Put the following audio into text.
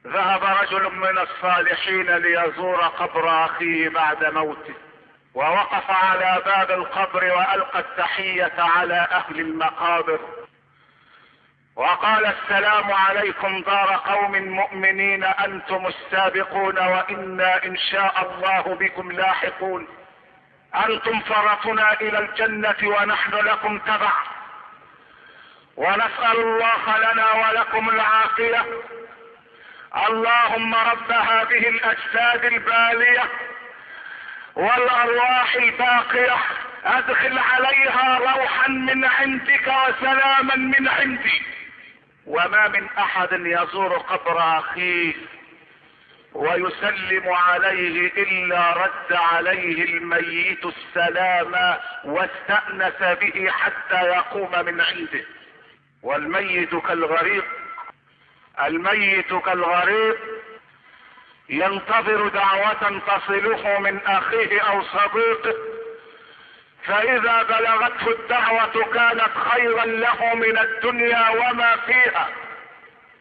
ذهب رجل من الصالحين ليزور قبر اخيه بعد موته، ووقف على باب القبر والقى التحية على اهل المقابر وقال: السلام عليكم دار قوم مؤمنين، انتم السابقون وانا ان شاء الله بكم لاحقون، انتم فرطنا الى الجنة ونحن لكم تبع، ونسأل الله لنا ولكم العافية. اللهم رب هذه الاجساد البالية والارواح الباقية ادخل عليها روحا من عندك وسلاما من عندي. وما من احد يزور قبر اخيه ويسلم عليه الا رد عليه الميت السلام واستأنس به حتى يقوم من عنده. والميت كالغريق، الميت كالغريق ينتظر دعوة تصله من اخيه او صديقه، فاذا بلغته الدعوة كانت خيرا له من الدنيا وما فيها.